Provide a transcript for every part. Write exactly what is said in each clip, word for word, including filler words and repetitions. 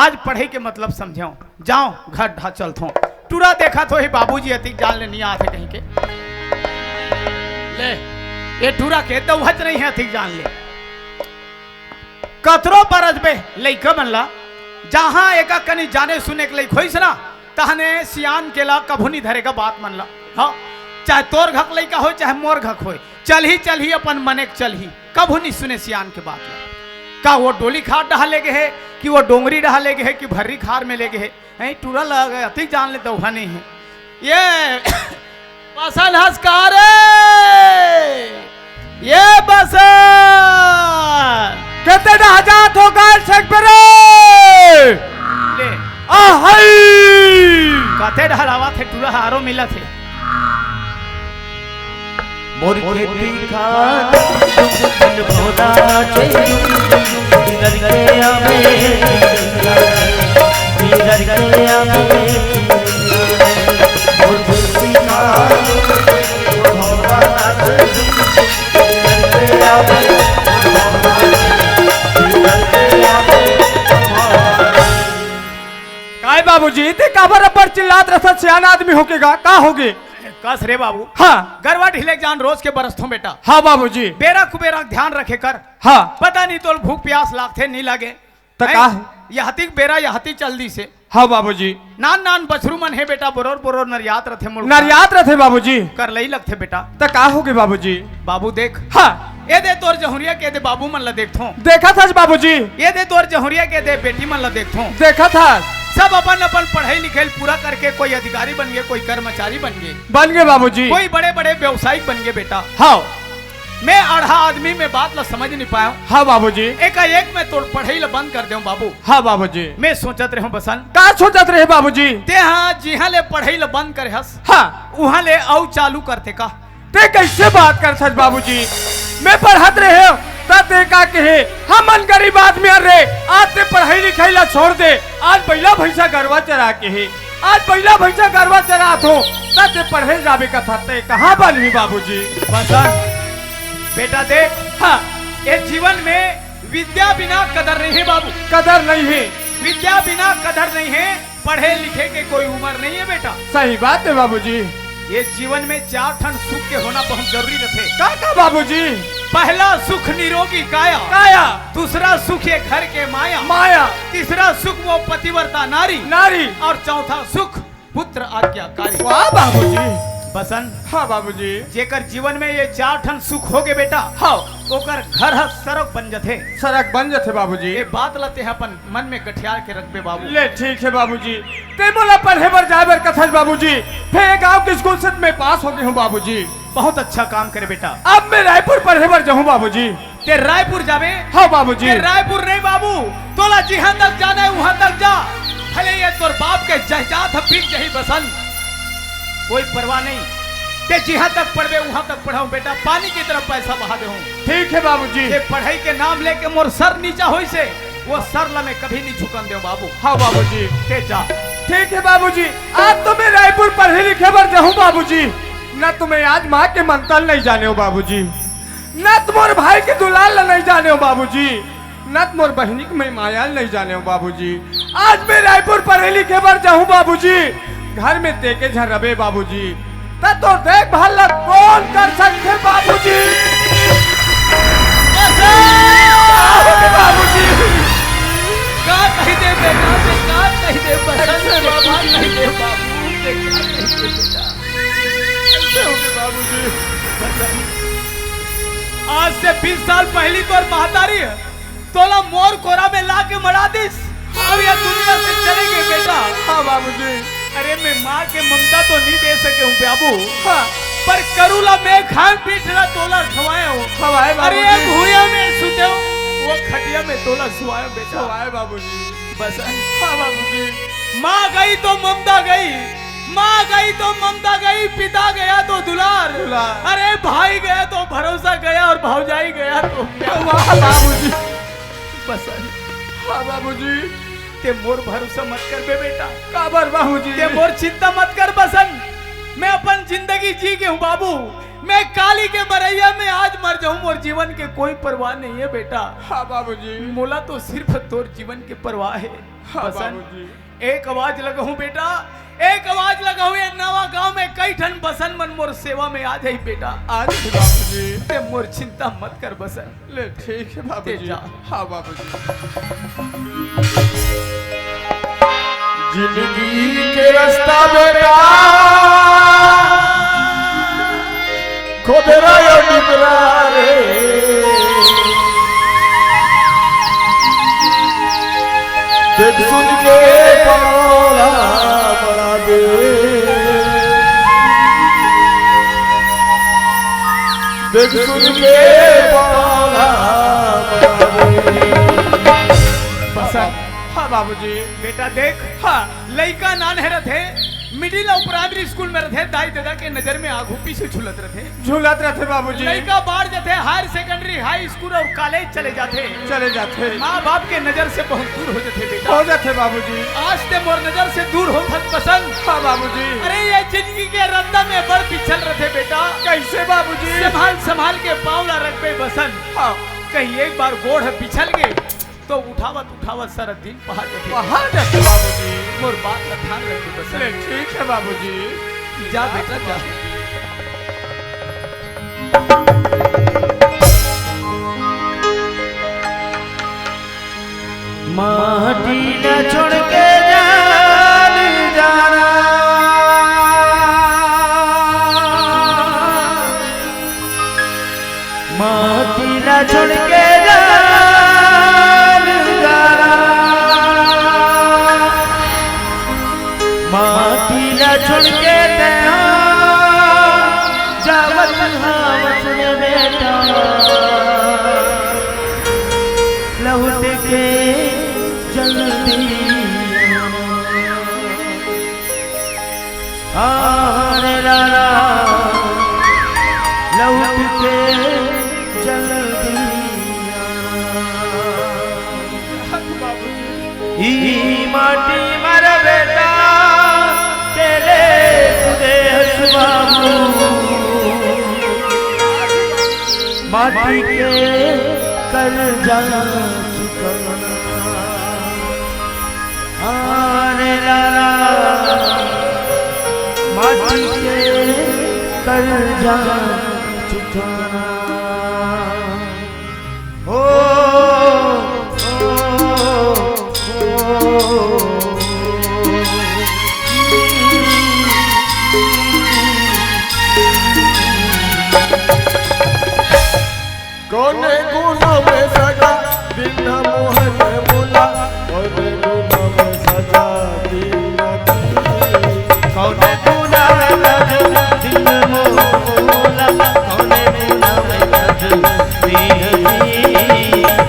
आज पढ़ई के मतलब समझेंव। जांव, घर डहा चलथंव। टूरा देखत होही, बाबूजी अतिक जान ले नइ आत हे कहिके। ले, ये टूरा के दउहच नइ हे अतिक जान ले। कतरो बरजबे लइका मन ला, जहां एका कनी जाने सुने के लइक होइस ना, तहने सियान के ला कभू नइ धरे का बात मन ला। हाँ, चाहे तोर घक लइका होय, चाहे मोर घक होय, चलही, चलही, अपन मने के चलही, कभू नइ सुने सियान के बात ला। का वो डोली खार डहा ले गे हे, कि वो डोंगरी डहा ले गे हे, कि भर्री खार में ले गे हे? ए टूरा ला अतिक जान ले दउहा नइ हे। ये बसन हस का रे? ये बसन! कते डहा जात हो गाल छेक पे रे? ले। आ हई! कते डहा लावत हे टूरा, हारो मिलत हे। मोर खेती खार भोला चलू, बिदर के आवे, बिदर के आवे। मोर खेती खार भोला चलू, बिदर के आवे, बिदर के आवे। काय बाबूजी, ते काबर अब्बड़ चिल्लात रथस, सियान आदमी होके गा, का होगे? कस रे बाबू। हाँ। गरवा ढिले जान रोज के बरसथों बेटा। हाँ बाबूजी। बेरा कुबेरा ध्यान रखे कर। हाँ। पता नहीं तोल भूख प्यास लागथे नहीं लागे। त हैं? का? यहती बेरा यहती चल दिसे। हाँ बाबूजी। नान नान बछरू मन हे बेटा, बोरोर बोरोर नरियात रथे मुड़। नरियात रथे बाबूजी। कर लई लगथे बेटा। त का होगे बाबूजी? बाबू देख। हाँ। ए दे तोर जहुरिया के दे बाबू मन ला देखथों। देखत हस बाबूजी। ए दे तोर जहुरिया के दे बेटी मन ला देखथों। देखत हस। सब अपन अपन पढ़ई लिखई पूरा करके कोई अधिकारी बन गे, कोई कर्मचारी बन गे। बन गे बाबूजी। कोई बड़े बड़े व्यवसायिक बन गे बेटा। हाँ। मैं अड़हा आदमी में बात ला समझ नहीं पाया। हाँ बाबूजी। एकाएक मैं तोर पढ़ई ला बंद कर देंव बाबू। हाँ बाबूजी। मैं सोचत रहेंव बसन। का सोचत रहे बाबूजी? ते हा जिहां ले पढ़ई ला बंद करे हस, हाँ। उहां ले अउ चालू करते का? ते कइसे बात करथस बाबूजी? मैं पढ़त रहेंव, त ते का कहे, हमन गरीब आदमी हन रे, आज ते पढ़ई लिखई ला छोड़ दे, आज बइला भइसा गरवा चरा के हे, आज बइला भइसा गरवा चरात हो, त ते पढ़े जाबे कथस, ते कहाँ बनही बाबूजी? बसन, बेटा देख, हाँ। ए जीवन में विद्या बिना कदर नहीं हे बाबू। कदर नहीं हे। विद्या बिना कदर नहीं हे। पढ़े लिखे के कोई उमर नहीं हे बेटा। सही बात हे बाबूजी। ए जीवन में चार ठन सुख के होना बहुत जरूरी रथे। का का बाबूजी? पहला सुख निरोगी काया। काया। दूसरा सुख ये घर के माया। माया। तीसरा सुख वो पतिव्रता नारी। नारी। और चौथा सुख पुत्र आज्ञाकारी। वाह बाबूजी। बसन। हाँ बाबूजी। जेकर जीवन में ये चार ठन सुख होगे बेटा, हाँ। ओकर घर ह सरग बन जथे। सरग बन जथे बाबूजी। ये बात ला तेहा अपन मन में गठियार के रखबे बाबू। ले ठीक हे बाबूजी, ते मोला पढ़े बर जाए बर कथस बाबूजी, फेर ये गांव के स्कूल से मैं पास हो गे हूँ बाबूजी। बहुत अच्छा काम करे बेटा। अब मैं रायपुर पढ़े बर जाहूँ बाबूजी। ते रायपुर जाबे? हाँ बाबूजी। ते रायपुर नहीं बाबू, तोला जिहां तक जाना हे उहां तक जा, भले ये तोर बाप के जायदाद ह बिक जही बसन, कोई परवाह नहीं। ते जिहां तक पढ़बे उहां तक पढ़ाऊं बेटा, पानी की तरह पैसा बहा देहूं। ठीक हे बाबूजी। ते पढ़ई के नाम लेके मोर सर नीचा होइसे, वो सर ला मैं कभी नहीं झुकन देव बाबू। हाँ बाबूजी। ते जा। ठीक हे बाबूजी, आज तो मैं रायपुर पढ़े लिखे बर जाहूं बाबूजी। न तो मैं आज माँ के मंतल नहीं जानेव बाबूजी, न तो मोर भाई के दुलार ला नहीं जानेव बाबूजी, न तो मोर बहिनी के मैं माया ला नहीं जानेव बाबूजी। आज मैं रायपुर पढ़े लिखे बर जाहूं बाबूजी, घर में ते के झन रबे बाबूजी, त तोर देखभाल ला कोन कर सकथे बाबूजी? बाबूजी। का कहि दे बेटा, ते का कहि दे बसन, ते का कहि दे बाबू, ते का कहि दे बेटा? कैसे होगे बाबूजी? बसन, आज से बीस साल पहली तोर महतारी तोला मोर कोरा में ला के मड़ा दिस, अब ये दुनिया से चले गे बेटा। हाँ बाबूजी। अरे मैं माँ के ममता तो नहीं दे सके हूँ बाबू, हाँ। पर करू ला मैं खाए पीठ ला तोला खवाए हूँ। खवाए अरे बाबूजी। भुइया में सुते हूँ, वो खटिया में तोला सुवाए हूँ बेटा। खवाए बाबूजी। बस। हाँ बाबूजी। माँ गई तो ममता गई, माँ गई तो ममता गई, पिता गया तो दुलार। दुलार। अरे भाई गया तो भरोसा गया और भौजाई गया तो प्यार। वाह बाबूजी। बसन। हाँ बाबूजी। ते मोर भरोसा मत कर बे बेटा। काबर बाबूजी? ते मोर चिंता मत कर बसन। मैं अपन जिंदगी जी गे हूँ बाबू। मैं काली के बरइया में आज मर जाहूं, मोर जीवन के कोई परवाह नहीं है बेटा। हाँ बाबूजी। मोला तो सिर्फ तोर जीवन के परवाह है। हाँ बसन, बाबूजी। एक आवाज लगाहूं बेटा, एक आवाज लगाहूं, ये नवा गांव में कई ठन बसन मन मोर सेवा में आ जाही बेटा। आ जाही बाबूजी। ते मोर चिंता मत कर बसन। ले, ठीक है बाबूजी। ते जा। हाँ बाबूजी। जिंदगी के रास्ता बेटा, खोदरा या डिबरा रे। देख सुन के पावला बड़ा दे। देख सुन के पावला बड़ा दे। बसन। हाँ बाबूजी। बेटा देख, हाँ। लइका नान्हे रथे, मिडिल अउ प्राइमरी स्कूल में रथे, दाई ददा के नजर में आगू पीछू झूलत रथे। झूलत रथे बाबूजी। लइका बाढ़ जथे, हायर सेकेंडरी, हाई स्कूल अउ कॉलेज चले जाथे। चले जाथे। माँ बाप के नजर से बहुत दूर हो जथे बेटा। हो जथे बाबूजी। आज ते मोर नजर से दूर होथस बसन। हाँ बाबूजी। अरे ये जिंदगी के रद्दा में बड़ पिछल रथे बेटा। कैसे बाबूजी? संभाल संभाल के पाँव ला रखबे बसन। हाँ। कहीं एक बार गोड़ ह पिछल गे तो उठावत उठावत सारा दिन पहाड़ जाथे। पहाड़ जाथे बाबूजी। मोर बात ला ध्यान रखबे बसन। ले, ठीक है बाबूजी। जा बेटा जा। माटी ला छोड़ के जान जाना। माटी ला छोड़ के जान जाना, माटी ला छोड़ के तैं जावत हावस रे बेटा, लौट के जल्दी। आने लाला, लौट के जल्दी आना। ई माटी मर बेटा, तेरे कुदेस बाबू। माटी के कर्जा चुकाना। आने लाला, माटी के कर्जा चुकाना। ओ, ओ, ओ, ओ। कौन गुण में सजा दिन मोहन मोला, कौन गुण में सजा दिन, कौन गुण में सजा दिन मोला, कौन गुण में सजा दिन,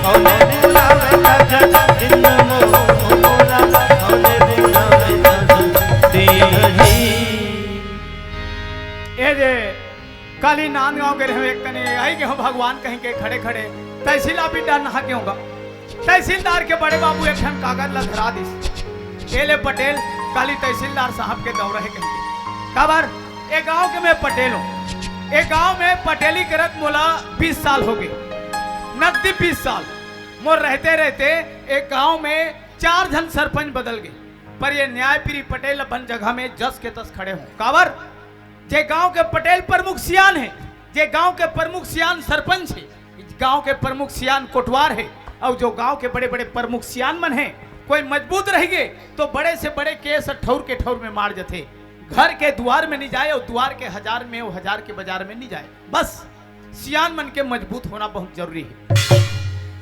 कौन गुण में सजा दिन मोला, कौन गुण में सजा दिन। ए दे काली नांदगांव गे रहेंव, एक कनी आई गे हों भगवान कहिके खड़े खड़े तहसील ऑफिस डहर नहा गे हों गा। तहसीलदार के बड़े बाबू एक ठन कागज ला धरा दिस। ए ले पटेल, काली तहसीलदार साहब के दौरा हे कहिके। काबर? ए गांव के मैं पटेल हों। ए गांव में पटेली करत मोला बीस साल होगे। नकदी बीस साल। मोर रहते रहते ए गांव में चार झन सरपंच बदल गे। पर ये न्यायप्रिय पटेल अपन जगह में जस के तस खड़े हों। काबर? जे गांव के पटेल प्रमुख सियान हे, जे गांव के प्रमुख सियान सरपंच हे, गांव के प्रमुख सियान कोटवार हे, अउ जो गांव के बड़े-बड़े प्रमुख सियान मन हे, कोई मजबूत रहिगे, तो बड़े से बड़े केस ठउर के ठउर में मार जथे। घर के दुवार में नी जाय, अउ दुवार के हजार में, अउ हजार के बाजार में नी जाय। बस, सियान मन के मजबूत होना बहुत जरूरी हे।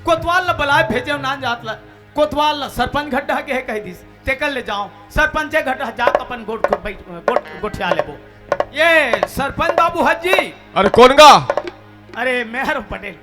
कोतवाल ला बलाय भेजेंव नान जात ला, कोतवाल सरपंच घर डहर गे हे कहि दिस, तेकर ले जांव, सरपंचे घर डहर जाके अपन गोठ, गोठ, गोठिया लेबो। ये सरपंच बाबू हर जी। अरे कोन गा? अरे मैं हरों पटेल।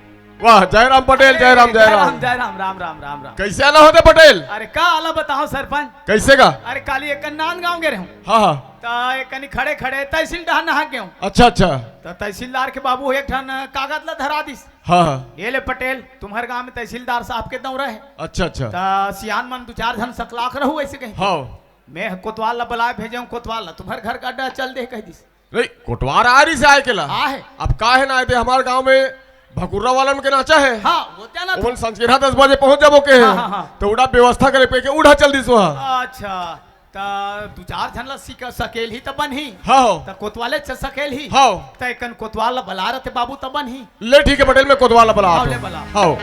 वाह, जयराम पटेल, जयराम, जयराम। जयराम, जयराम, राम, राम, राम, राम। कइसे आना होथे पटेल? अरे का आला बताओं सरपंच। कइसे गा? अरे काली एक नांदगांव गे रहेंव। हाँ, हाँ। त एक कनी खड़े खड़े तहसील डहर नहा गे हों। अच्छा, अच्छा। त तहसीलदार के बाबू एक ठन कागज ला धरा दिस। हाँ, हाँ। ये ले पटेल, तुम्हर गांव में तहसीलदार साहब के दौरा हे। अच्छा, अच्छा। त सियान मन दू चार झन सकलाख रहू अइसे कहिके। हाँ। मैं कोतवाल ला बलाय भेजेंव, कोतवाल ला तुम्हर घर का अड्डा चल दे कहि दिस। नहीं, कोटवार आ रही से आए के ला। हाँ है। अब का है ना, दे हमारे गांव में भकुर्रा वालन के नाचा है। हाँ, वो क्या ना ओमन संझा दस बजे पहुंच जाबो के है। हाँ, हाँ, हाँ। तो उड़ा व्यवस्था करे पे के उड़ा चल दिस वहाँ। अच्छा, त दू चार झन ला सिक-, सकेल ही त बनही। हाँ हो। त कोतवाले च सकेल ही। हाँ। त एकन कोतवाल ला बला रहते बाबू त बनही। ले ठीक है पटेल, मैं कोतवाल ला बला आओ, ले बला। हाँ।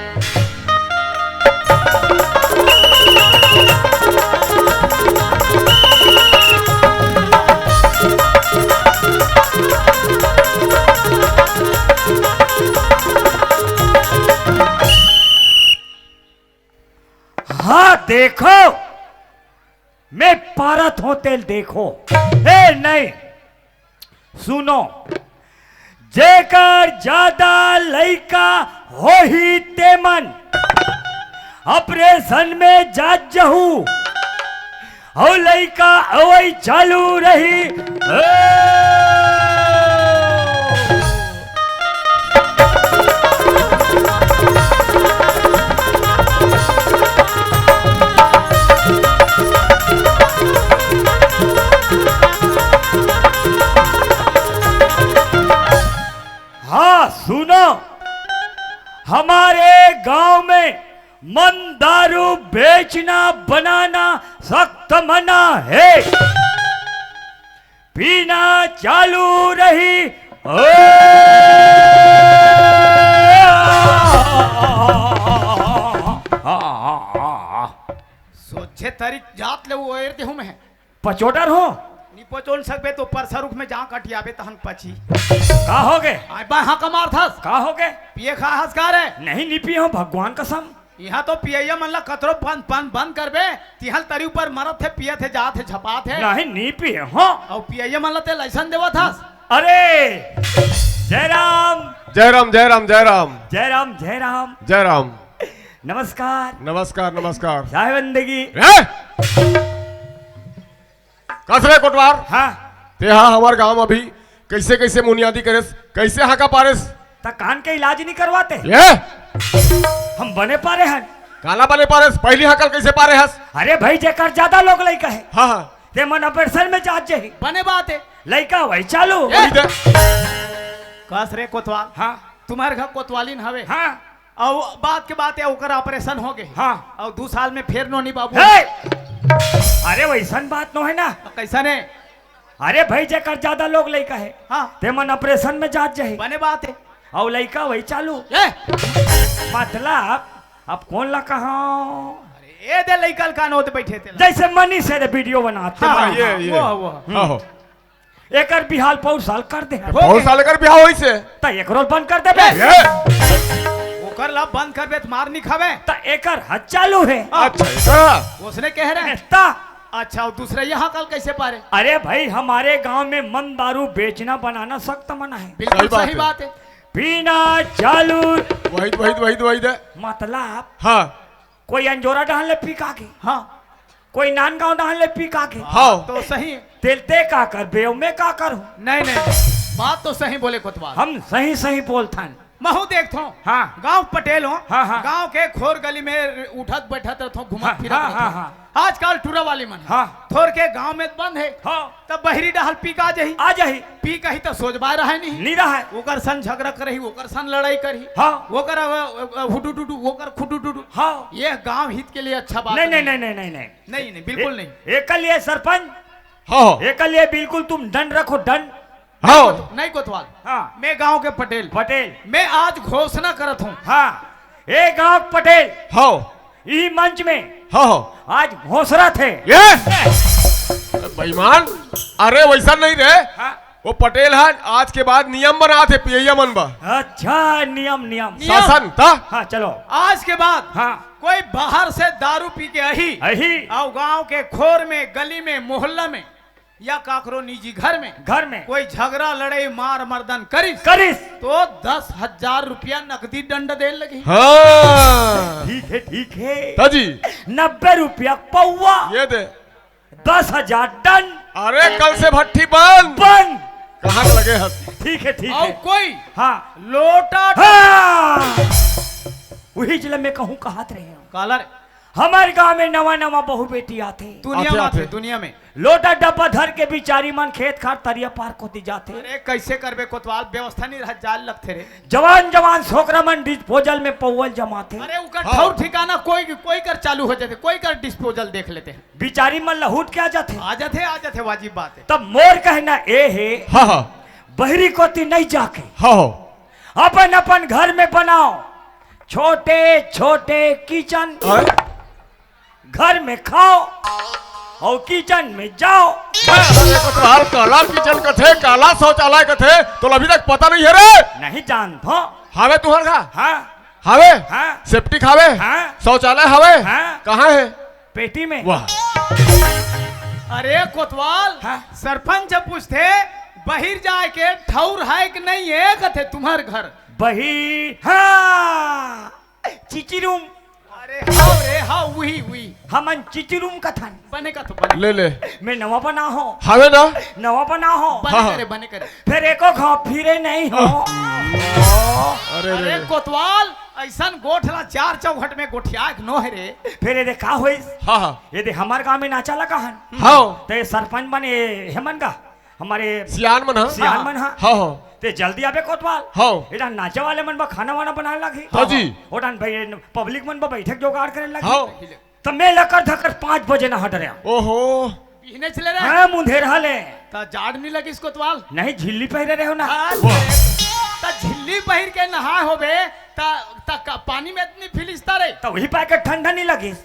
हाँ, देखो, मैं पारत हों तेल देखो। ए, नहीं, सुनो, जेकर ज्यादा लइका होही, तेमन ऑपरेशन में जात जहू, अउ लइका अवई चालू रही। ए! हाँ, सुनो, हमारे गांव में मंद दारू बेचना बनाना सख्त मना है। पीना चालू रही। ओ! सोचे तरीक जात ले ओएर देहूं मैं। पचोटर हो? नी पचोन सकबे तो परसा रुख में जा कटियाबे तहन पची। का होगे? आय बा हाँ कमार थस। का होगे? पिए खा हस का रे? नहीं, नी पिए हों, भगवान कसम। इहाँ तो पियइया मन ला कतरो बंद, बंद, बंद करबे, तिहल तरी ऊपर मरत हे, पियत हे, जात हे, झपात हे। नहीं, नी पिए हों। अउ पियइया मन ला ते लाइसन देवत हस। अरे, जय राम। जय राम, जय राम, जय राम। जय राम, जय राम। जय राम। नमस्कार। नमस्कार, नमस्कार। चाहे बंदगी। ए! कस रे कोटवार? हाँ। तेहा हमर गांव म अभी कइसे कइसे मुनियादी करेस, कइसे हाका पारेस? त कान के इलाज नहीं करवाते? ये? हम बने पारे हन। काला बने पारेस? पहिली हाकल कइसे पारे हस? अरे भाई, जेकर ज्यादा लोग लइका हे, हाँ, हाँ। ते मन ऑपरेशन में जात जही। बने बात हे। लइका वही चालू। ए! वही दे। कस रे कोतवाल। हाँ। तुम्हर घर कोतवालिन हवे। हाँ। अउ बात के बात हे, ओकर ऑपरेशन होगे। हाँ। अउ दू साल में फेर नोनी बाबू। हे! अरे वइसन बात नोहे ना। कइसन हे? अरे भाई, जेकर ज्यादा लोग लइका हे, हाँ। ते मन ऑपरेशन में जात जही। बने बात हे। अउ लइका वही चालू। ए! मतलब, अब कोन ला कहंव? अरे, ए दे लइका ल कान होत बइठे तेला। जइसे मनीष हे रे, वीडियो बनात हे। हाँ, हाँ, ये, हाँ, ये। वो, वो। हम्म। हाँ, हो। एकर बिहाव पउर साल कर दे हे। पउर साल एकर बिहाव होइस हे। त एकरो ल बंद कर देबे। ये। ओकर ला बंद करबे त मार नी खाबे। त एकर ह चालू हे। अच्छा, अच्छा। ओसने कहे रहे। त अच्छा, अउ दूसरा ये हाकल कइसे पारे? अरे भाई, हमारे गांव में मंद दारू बेचना बनाना सख्त मना हे। बिल्कुल सही बात हे। पीना चालू। वही, वही, वही, वही दे। मतलब, हाँ। कोई अंजोरा डहन ले पी के आगे। हाँ। कोई नांदगांव डहन ले पी के आगे। हाँ। त सही। तेल ते का करबे, अउ मैं का करूं? नहीं, नहीं, बात तो सही बोले कोतवाल। हम सही, सही बोलथन। महूं देखथों। हाँ। गांव पटेल हों। हाँ, हाँ। गांव के खोर गली में उठत बैठत रहिथों, घूमत हाँ, फिरत हाँ, रहिथों। हाँ, हाँ। आजकल टूरा वाली मन। हाँ। थोर के गांव में बंद हे। हाँ। त बहिरी डहल पी के आ जही। आ जही। पी के आही त सोझ बाय रहय नहीं। नी रहय। ओकर संग झगरा करही, ओकर संग लड़ाई करही। हाँ। ओकर, अ, अ, हुडुडुडु, ओकर खुडुडुडु। हाँ। ये गांव हित के लिए अच्छा बात नहीं, नहीं। नहीं, नहीं, नहीं, नहीं, नहीं। नहीं, नहीं, बिल्कुल ए-, नहीं। एकर लिए सरपंच, हाँ। एकर लिए बिल्कुल तुम done रखो, done। हाँ। नहीं कोत-, नहीं कोतवाल। हाँ। मैं गांव के पटेल। पटेल। मैं आज घोषणा करत हों। हाँ। ए गांव के पटेल। हाँ। ई मंच में हाँ, हाँ। आज घोषणा थे। ये? बेईमान, अरे वइसन नहीं रे। हाँ। वो पटेल ह आज के बाद नियम बनात हे पियइया मन बर। अच्छा, नियम, नियम। नियम। शासन त। हाँ, चलो। आज के बाद हाँ। कोई बाहर से दारू पी के आही, आही। अउ गांव के खोर में, गली में, मोहल्ला में या काकरो निजी घर में, घर में। कोई झगरा, लड़ाई, मार, मर्दन करिस, करिस। तो दस हजार रुपया नकदी दंड देन लगही। हाँ। ठीक हे, ठीक हे। त जी। नब्बे रुपया पौवा। ये दे। दस हजार done। अरे, कल से भट्ठी बंद। बंद। कहाँ के लगे हस? ठीक हे, ठीक हे। कोई हाँ। लोटा हाँ। उही जिला में कहूँ कहत रहे हों। काला रे। हमर गांव में नवा नवा बहू बेटी आथे। दुनिया आथे, में आथे, आथे। दुनिया में। लोटा डब्बा धर के बिचारी मन खेत खार तरिया पार कोती जाथे। अरे, कैसे करबे कोतवाल, व्यवस्था नहीं रह, जाल लगथे रे। जवान जवान छोकरा मन डिस्पोजल में पौवल जमाथे। अरे, उकर हाँ। ठौर ठिकाना कोई, कोई कर चालू हो जाथे, कोई कर डिस्पोजल देख लेथे। बिचारी मन लहुट के आ जाथे। आ जाथे, आ जाथे, वाजिब बात है। तब मोर कहना ए हे, हाँ, हाँ। बहरी कोती नहीं जाके हाँ, हाँ। अपन अपन घर में बनाओ छोटे छोटे किचन। हाँ। घर में खाओ और किचन में जाओ। अरे कोतवाल, काला किचन कथे, काला शौचालय कथे, तो अभी तक पता नहीं है रे। नहीं जानत हो? हावे तुहर घर? हाँ। हावे? हाँ। सेप्टिक हावे? हाँ। शौचालय हावे? हाँ। कहाँ है? पेटी में। वाह। अरे कोतवाल, हाँ। सरपंच पूछथे, बहिर जाए के ठौर है कि नहीं है कथे तुम्हर घर? बहिर, हाँ, चिचिरुम। अरे हाव रे, हाव, उही, उही। हमन चिचिरुम कथन। बने कथो, बने। ले, ले। मैं नवा बना हो। हावे ना? नवा बना हो। बने हाँ, हाँ। करे, बने करे। फिर एको घाव फिरे नहीं हो। अरे, अरे, अरे अरे। कोतवाल, ऐसन गोठ ला चार चौघट में गोठिया के नो है रे। फिर ये दे का होइस? हाँ, हाँ। ये दे हमार गांव में नाचा लगा हन। हाँ। तो ये सरपंच बने, हेमन का, हमारे सियान मन, हाँ। सियान मन, हाँ। हाँ, हाँ। ते जल्दी आबे कोतवाल। हाँ। एडा नाचे वाले मन बा खाना वाना बनाए लागी। हाँ जी। ओडा भाई पब्लिक मन बा बैठक जोगाड़ करे लागी। हाँ। त मैं लकर धकर पाँच बजे नहा डरे। ओहो। बिहने चले रहे। हाँ, मुंधेर हले। त जाड़ नहीं लगिस कोतवाल? नहीं, झिल्ली पहिरे रहे हो ना। हाँ, वाह। त झिल्ली पहिर के नहाए होबे, त, त क-, पानी में इतनी फिलिस्ता रहे। त वही पाए के ठंडा नहीं लगिस।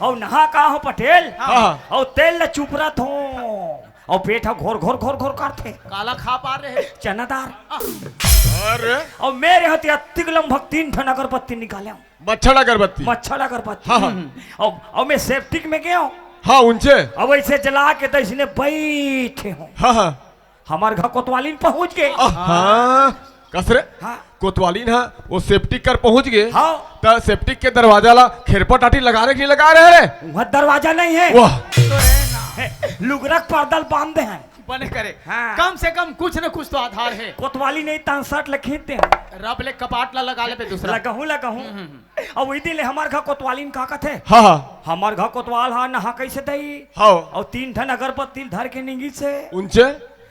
और नहा का हो पटेल? हाँ। हाँ। और तेल ला चुपरत हो। और पेट ह घोर घोर घोर घोर करथे। काला खा पा रहे? चना दार। अरे। और मेरे हती अतिक लंभक तीन ठन अगरबत्ती निकाले। मच्छर अगरबत्ती। मच्छर अगरबत्ती। हाँ, हाँ। और, और मैं सेप्टिक में गया हूँ। हाँ, उनसे। अब ऐसे जला के तो इसने बैठे हूँ। हाँ, हाँ। हमार घर कोतवालिन पहुंच गए। हाँ। कस रे? हाँ। कोतवालिन हा, वो सेप्टिक कर पहुंच गए। हाँ। त सेप्टिक के दरवाजा ला खेरपा टाटी लगा रहे कि नहीं लगा रहे रे? वहाँ दरवाजा नहीं है। वाह। है, लुगरा के पर्दा ल बांध दे हैं। बने करे। हाँ। कम से कम कुछ न कुछ तो आधार है। कोतवाली नहीं तान सट ल खींच दे हैं। रब ले कपाट ला लगा ले पे दूसरा। लगहूं, लगहूं। हम्म, हम्म, हम्म। अब वही दिन ले हमार घर कोतवालिन का कथे? हाँ, हाँ। हमार घर कोतवाल हा नहा कैसे दई? हाँ। और तीन ठन अगरबत्ती धर के निंगी से। उनसे?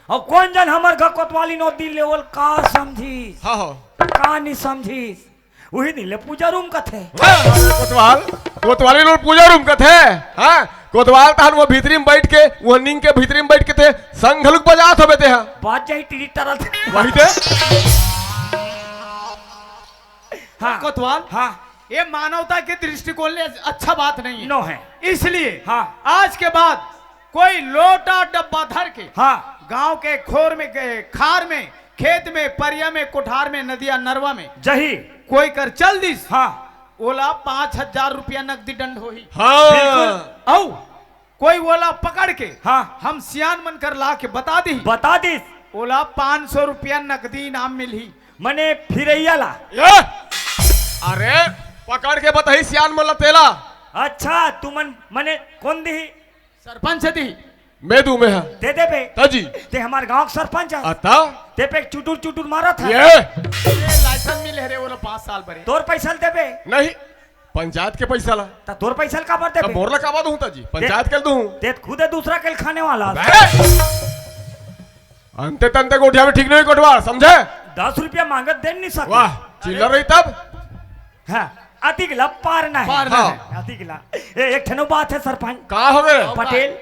अब कौन जन हमर घर कोतवालिन ओ दिन ले ओल का समझीस? हाँ, हाँ। का नहीं समझीस? वही दिन ले पूजा रूम कथे। हाँ, कोतवाल, कोतवालिन ओल पूजा रूम कथे। हाँ, कोतवाल तहन वो भीतरी में बैठ के, वो निंग के भीतरी में बैठ के ते संग घलुक बजात होबे ते, हाँ। बात जाही टीरी टरत। वही ते। हाँ। कोतवाल, हाँ। ये मानवता के दृष्टिकोण ले अच्छा बात नहीं है। नो है। इसलिए हाँ। आज के बाद कोई लोटा डब्बा धर के हाँ। गांव के खोर में गए, खार में, खेत में, परिया में, कोठार में, नदिया नरवा में जही। कोई कर चल दिस, हाँ। ओला पाँच हजार रुपया नकदी दंड होही। हाँ। बिल्कुल। अउ कोई ओला पकड़ के हाँ। हम सियान मन कर ला के बता दी, बता दिस। ओला पाँच सौ रुपया नकदी इनाम मिलही। मने फिरैया ला। ए! अरे, पकड़ के बताही सियान मन ला तेला। अच्छा, तुमन मने कौन दिही? सरपंच दिही। मैं दूं, मैं हा। दे दे बे। ताजी। ते हमार गांव के सरपंच है। अता? ते पे चुटुर चुटुर मारत है। ये! ए, लाइसेंस मिले रे, वो लो पाँच साल बरे। तोर पैसा ल देबे? नहीं, पंचायत के पैसा ला। त तोर पैसा ल काबर त देबे? मोर ला काबर दूं ताजी? पंचायत के ल दूं। ते खुदे दूसरा के ल खाने वाला। बे! अंते तंते गोठिया में ठीक नहीं कोटवार, समझे? दस रुपया मांगत दे नहीं सके। वाह, चिल्लर रही तब? हाँ, अतिक ला पार नहीं। पार हाँ। नहीं। अतिक ला। ए, एक ठनो बात है सरपंच। का हो गए? पटेल,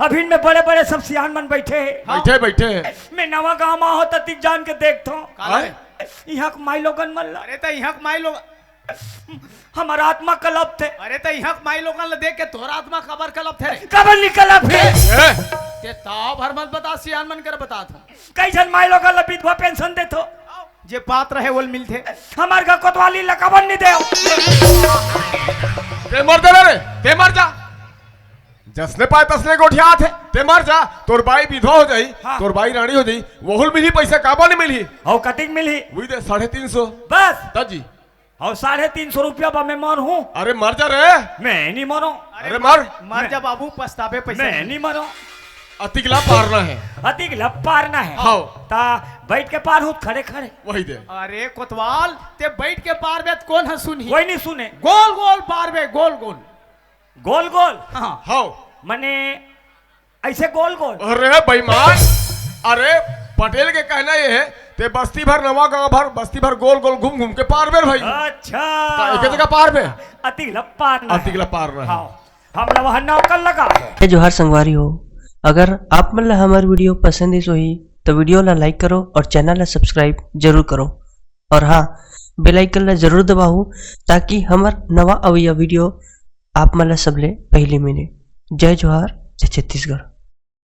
अभी में बड़े-बड़े सब सियान मन बैठे हैं। बैठे, बैठे हैं। मैं नवा गांव में हो त अतिक जान के देखथो। काला? हाँ? यहाँ के माई लोगन मन ला। अरे त यहाँ के माई लोग। हमारा आत्मा कलप थे। अरे त यहाँ के माई लोगन ला देख के तोरा आत्मा कबर कलप थे रे? कबर नहीं कलप है। ए! ते ताव भर मत बता, सियान मन कर बता था। कई झन माई लोगन ला विधवा पेंशन देथो। जे पात्र है, वो मिलथे। हमार घर कोतवाली ला काबर नहीं देव? ते मर जा रे, ते मर जा। जसने पाए तसने गोठियात हे, ते मर जा। तोर बाई विधवा हो जाई, हाँ। तोर बाई रानी हो जाई, वहुल मिलही पैसा, काबर नहीं मिलही? अउ कतिक मिलही? वही दे, साढ़े तीन सौ। बस। ताजी। अउ साढ़े तीन सौ रुपया बा मैं मर हूँ। अरे मर जा रे। मैं नहीं मरो। अरे मर। मर जा बाबू, पछताबे पैसा मैं नहीं। नहीं मरो। अतिक ला पारना है। अतिक ला पारना है। हाँ। ता बैठ के पार हूँ, खड़े खड़े। वही दे। अरे कोतवाल, ते बैठ के पारबे त कोन ह सुनही? कोई नहीं सुने। गोल गोल पारबे, गोल गोल। गोल गोल? हाँ। हाँ। मने ऐसे गोल गोल? अरे बेईमान, अरे पटेल के कहना ये है, ते बस्ती भर, नवा गांव भर, बस्ती भर गोल गोल घूम घूम के पारबे रे भाई। अच्छा। तो एक जगह पारबे। अतिक ला पारना है। अतिक ला पारना है। हाँ। हम ला वहाँ नौकर लगा है। जय जोहार संगवारी हो, अगर आप मन ला हमर video पसंद आइस होही तो video ला like करो और channel ला subscribe जरूर करो और हाँ, bell icon ला जरूर दबाओ ताकि हमर नवा अवइया video आप मन ला सबले पहली मिले। जय जोहार, जय छत्तीसगढ़।